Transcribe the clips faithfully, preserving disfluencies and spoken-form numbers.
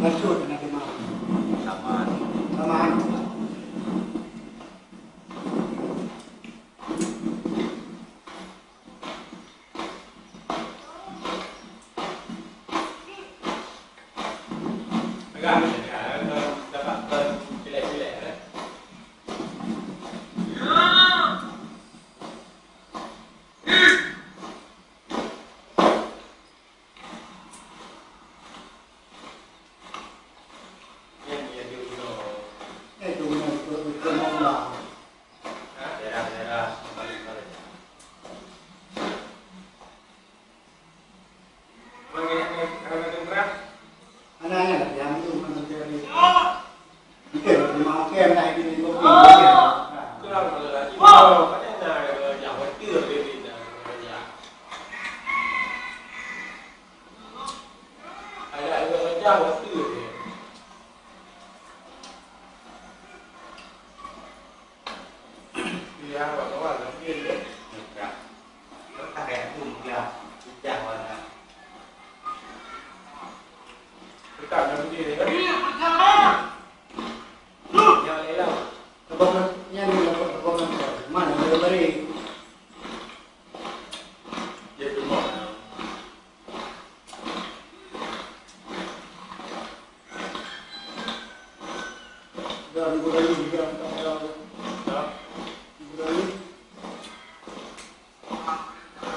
Bacut na teuma. Saman. Saman. Pegang, pegang, pegang, pegang, pegang, pegang, pegang, pegang.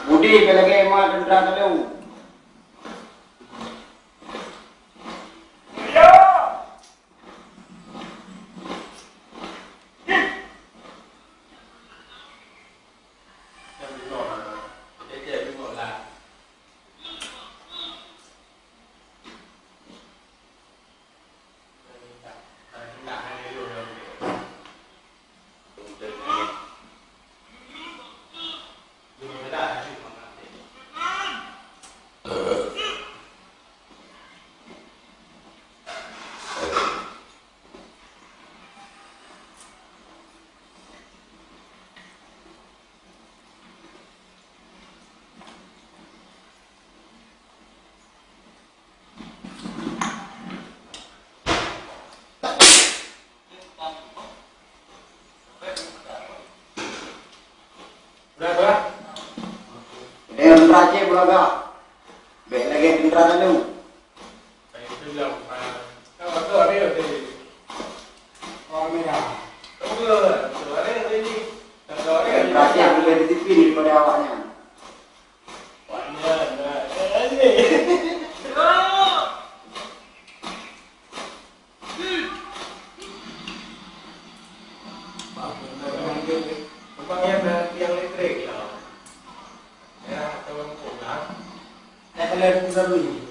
Budi ka lagèe ma teuntara taleue. Teuntara cit beulagak. Bèk lagèe teuntara tanyoe. Itu bilang, ah, kan betul ada yang tadi. Orang merah. Betul, betul ada yang tadi. Betul ada yang tadi. Teuntara cit boleh ditipin daripada awaknya. Awaknya, nah, eh, ni. Abang yang, yang elektrik ya. Ya, atau lampu lah. Saya kena buku satu ni.